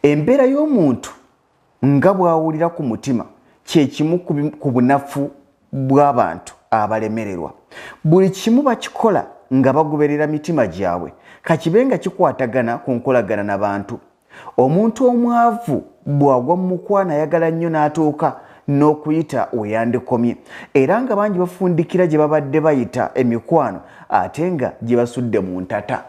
Embeera y'omuntu nga bw'awulira ku mutima kye kimu ku bunafu bw'abantu abalemererwa. Buli kimu bakikola nga bagoberera mitima gyabwe, kakibe nga kikwatagana ku nkolagana na bantu. Omuntu omwavu bw'agwa mu mukwano ayagala nnyo n'atuuka n'okuyita we yandikomye, era nga bangi bafundikira gye babadde bayita emikwano ate nga gye basudde mu ntata.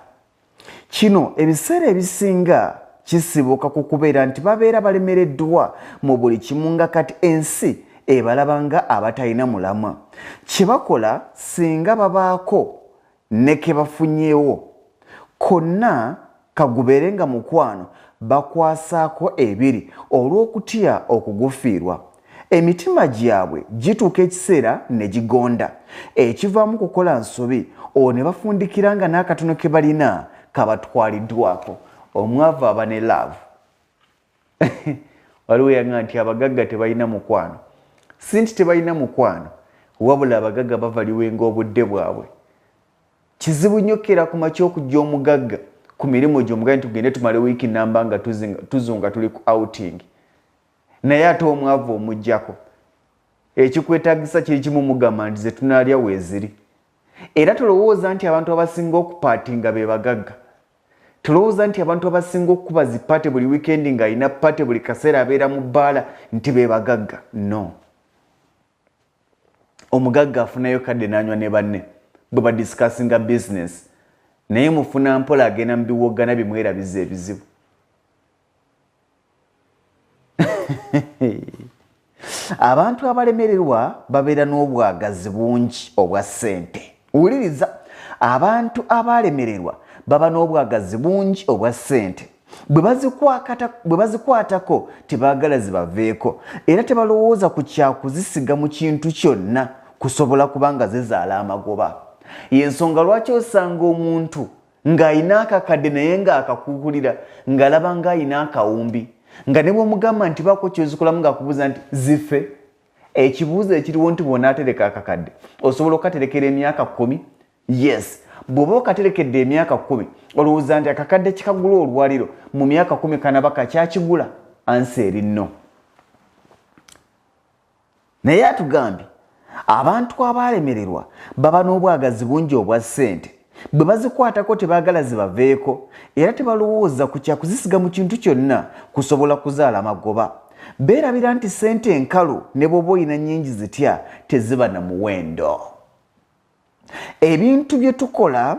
Kino ebiseera ebisinga kisibuka ku kubeera nti babeera balemereddwa mu buli kimu nga kati ensi ebalaba nga abatalina mulamwa. Kye bakola singa babaako ne ke bafunyeewo konna kagubeere nga mukwano bakwasaako ebiri olw'okutya okugufiirwa. Emitima gyabwe gituuka ekiseera ne gigonda, ekivaamu kukola nsobi olwo ne bafundikira nga n'akatono ke balina kabatwaliddwako. Omwavu aba ne laavu. Waliwo eyagamba nti abagagga tebalina mukwano. Si nti tebalina mukwano, wabula abagagga bavaliwenga obudde bwabwe. Kizibu nnyo okukeera ku makya okujja omugagga ku mirimu gye omugagga nti tugende tumale wiiki namba nga tuzunga tuli ku outing. Naye ate omwavu omuggyako. Ekikwetaagisa kiri kimu mugamba nti ze tunaalya weeziri. Era tolowooza nti abantu abasinga okupaatinga be bagagga. Tolowooza nti abantu abasinga okukuba zi party buli weekend ng'alina party buli kaseera abeera mu bbaala nti be bagagga. No. Omugagga afunayo kadde n'anywa ne banne bwe badiscussinga business. Naye mufuna mpola agenda mu biwoggana bimwerabiza ebizibu. Abantu abalemererwa babeera n'obwagazi bungi obwa ssente. Wuliriza, abantu abalemererwa baba n'obwagazi bungi obwa ssente. Bwe bazikwatako tebaagala zibaveeko, era tebalowooza ku kya kuzisiga mu kintu kyonna kusobola kuba nga zizaala amagoba. Y'ensonga lwaki osanga omuntu ng'alina akakadde naye ng'akakuukulira ng'alaba ng'alina akawumbi, nga ne bw'omugamba nti baako ky'ozikolamu ng'akubuuza nti zife. Ekibuuzo ekiriwo nti bw'onaatereka akakadde osobola okukaterekera emyaka 10? Yes. Bw'oba okaterekedde emyaka 10, olowooza nti akakadde kikagula olwaliro mu myaka 10 kanaba kakyakigula? Ansa eri no. Naye atugambye abantu abaalemererwa baba n'obwagazi bungi obwa ssente. Bwe bazikwatako tebaagala zibaveeko, era tebalowooza ku kya kuzisiga mu kintu kyonna kusobola kuzaala magoba. Beerabira nti ssente enkalu ne bw'oba olina nnyingi zitya teziba na muwendo. Ebintu bye tukola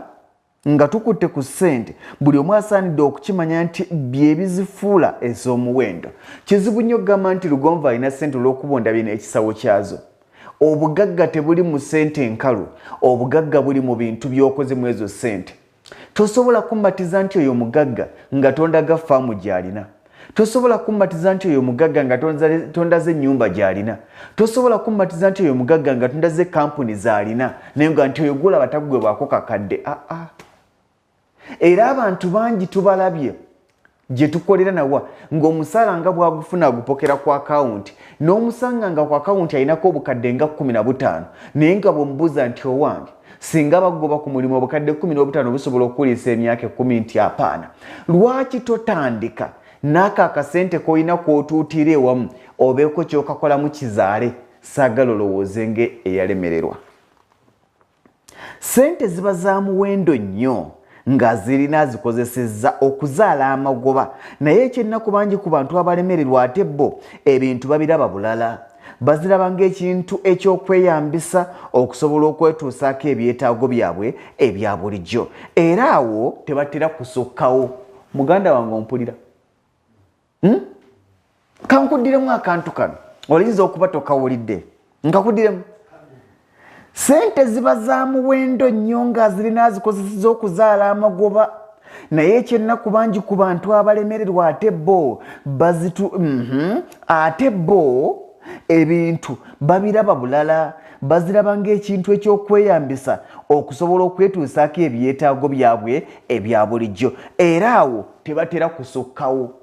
nga tukutte ku ssente buli omu asaanidde okukimanya nti bye bizifuula ez'omuwendo. Kizibu nnyo okugamba nti Lugonvu alina ssente olw'okuba ondabye n'ekisawo kyazo. Obugagga tebuli mu ssente enkalu, obugagga buli mu bintu by'okoze mu ezo ssente. Tosobola kummatiza nti oyo mugagga nga tondaga faamu gy'alina. Tosobola kummatiza nti oyo mugagga nga tondaze ennyumba gy'alina. Tosobola kummatiza nti oyo mugagga nga tondaze kampuni z'alina, naye nga nti oyo gw'olaba taggwebwako kakadde. Aa. Era abantu bangi tubalabye gye tukolera nawa ng'omusaala nga bw'agufuna agupokera ku akawunti, n'omusanga nga ku akawunti alinako obukadde nga 15, naye nga bw'omubuuza nti owange singa bakugoba ku mulimu obukadde 15 busobola okukuliisa emyaka 10 nti apaana. Lwaki totandika n'ako akasente k'olina kw'otuutira ewamu obeeko ky'okakolamu kizaale? Saagala olowooze ng'eyalemererwa. Ssente ziba za muwendo nnyo ng'azirina azikozesezza okuzaala amagoba, naye ekyennaku bangi ku bantu abalemererwa ate bo ebintu babiraba bulala. Baziraba ng'ekintu eky'okweyambisa okusobola okwetuusaako ebyetaago byabwe ebya bulijjo, era awo tebatera kusukkawo. Muganda wange ompulira? Kankuddiremu akantu kano, oyinza okuba tokawulidde, nkakuddiremu. Ssente ziba za muwendo nnyo ng'azirina azikozeseza okuzaala amagoba, naye ekyennaku bangi ku bantu abalemererwa ate bo bazitu, ate bo ebintu babiraba bulala, baziraba ng'ekintu eky'okweyambisa okusobola okwetuusaako ebyetaago byabwe ebya bulijjo, era awo tebatera kusukkawo.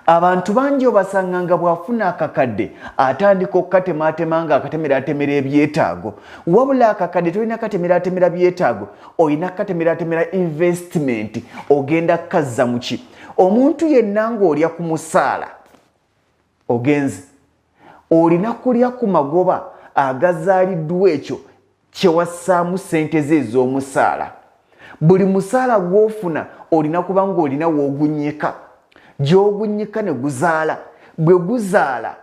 Abantu bangi obasanga nga bw'afuna akakadde atandika okukatematema ng'akatemeratemera ebyetaago. Wabula akakadde tolina katemeratemera byetaago, olina kukatemeratemera investment. Ogenda kukazza mu ki? Omuntu yenna ng'olya ku musaala ogenze, olina kulya ku magoba agazaaliddwa ekyo kye wassaamu ssente ze ez'omusaala. Buli musaala gw'ofuna olina kuba ng'olina w'ogunnyika, gy'ogunnyika ne guzaala. Bwe guzaala,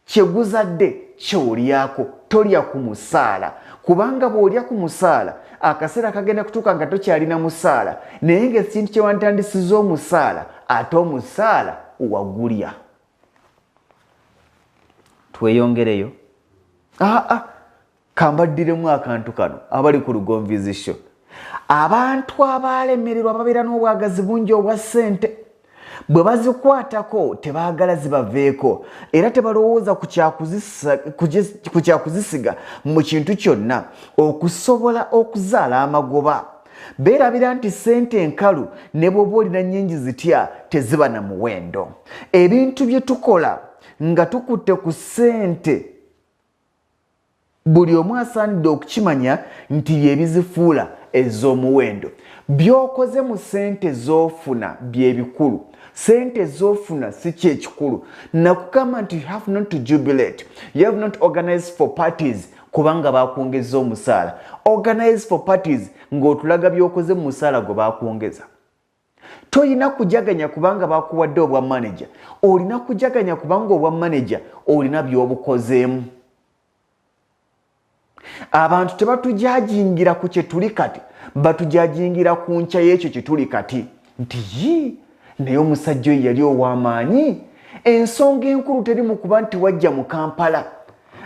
kye guzadde ky'olyako. Tolya ku musaala, kubanga bw'olya ku musaala, akaseera kagenda kutuuka nga tokyalina musaala, naye ng'ekintu kye wantandisiza omusaala, ate omusaala wagulya. Tweyongereyo. Aa, kambaddiremu akantu kano. Abali ku Lugonvu's Show, abantu abalemererwa babeera n'obwagazi bungi obwa ssente. Bwe bazikwatako tebaagala zibaveeko, era tebalowooza ku kyakuzisiga mu kintu kyonna okusobola okuzaala amagoba. Beerabira nti ssente enkalu ne bw'oba olina nnyingi zitya, teziba na muwendo. Ebintu bye tukola nga tukutte ku ssente, buli omu asaanidde okukimanya nti byebizifuula ez'omuwendo. By'okoze mu ssente z'ofuna byebikulu, ssente z'ofuna si kyekikulu. Nakugamba nti you have not to jubilate, you have not organized for parties kubanga bakwongeza omusaala. Organize for parties ng'otulaga by'okoze mu musaala gwe bakwongeza. Toyina kujaganya kubanga bakuwadde obwa manager, olina kujaganya kubanga obwa manager olina by'obukozeemu. Abantu tebatujajingira ku kye tuli kati, batujajingira ku nkya y'ekyo kye tuli kati, nti yi naye omusajja oyo yali ow'amaanyi. Ensonga enkulu teri mu kuba nti wajja mu Kampala,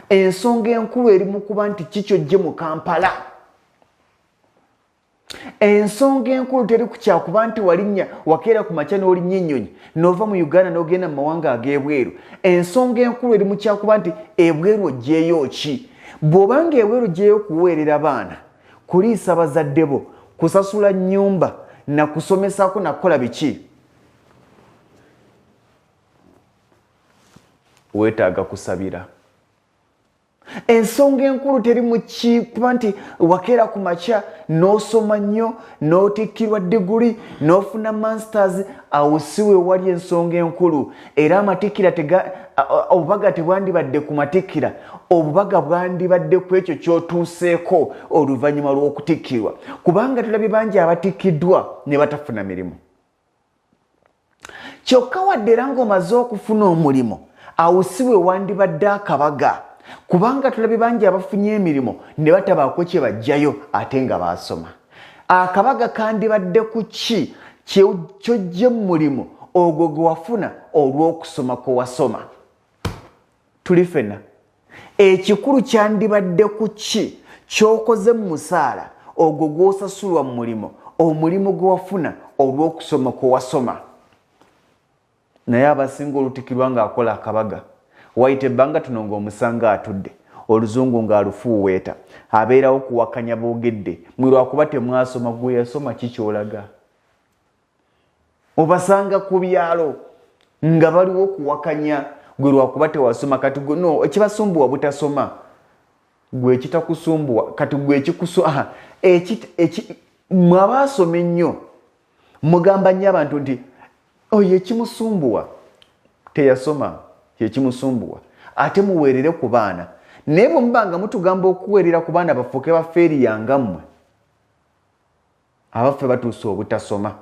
ensonga enkulu eri mu kuba nti kikyojje mu Kampala. Ensonga enkulu teri ku kyakuba nti walinnya, wakeera ku makya n'olinnya ennyonyi n'ova mu Uganda n'ogenda mu mawanga ag'ebweru. Ensonga enkulu eri mu kyakuba nti ebweru oggyeyo ki. Bw'obanga ebweru oggyeyo kuweerera baana, kuliisa bazadde bo, kusasula nnyumba, nakusomesako, nakukola biki, weetaaga kusabira. Ensonga enkulu teri mu kuba nti wakeera ku makya n'osoma nnyo n'otikkirwa diguli n'ofuna masters. Awo si we wali ensonga enkulu. Era amatikkira, obubaga tebwandibadde ku matikkira, obubaga bwandibadde ku ekyo ky'otuuseeko oluvannyuma lw'okutikkirwa, kubanga tulabye bangi abatikkiddwa ne batafuna mirimu. Kyokka wadde era ng'omaze okufuna omulimu, awo si we wandibadde akabaga, kubanga tulabye bangi abafunye emirimu ne batabaako kye bajjayo ate nga baasoma. Akabaga kandibadde ku ki kyojje mu mulimu ogwo gwe wafuna olw'okusoma kwe wasoma. Tuli fenna. Ekikulu kyandibadde ku ki kyokoze mu musaala ogwo gw'osasulwa mu mulimu, omulimu gwe wafuna olw'okusoma kwe wasoma. Naye abasinga olutikirwa ng'akola akabaga, wayita ebbanga tuno ng'omusanga atudde, oluzungu ng'alufuuweeta, abeerawo kuwakanya boogedde mwe lwakuba temwasoma. Gwe yasoma kikyolaga obasanga ku byalo nga baliwo kuwakanya gwe lwakuba tewasoma. Kati no ekibasumbuwa butasoma, gwe ekitakusumbuwa kati gwe ekikusu mwe abaasoma ennyo mugamba nnyo abantu nti oyo ekimusumbuwa teyasoma, kyekimusumbuwa, ate muweerere ku baana. Naye bwe muba nga mutugamba okuweerera ku baana bafuuke bafeeriya nga mmwe, abaffe batuuse obutasoma.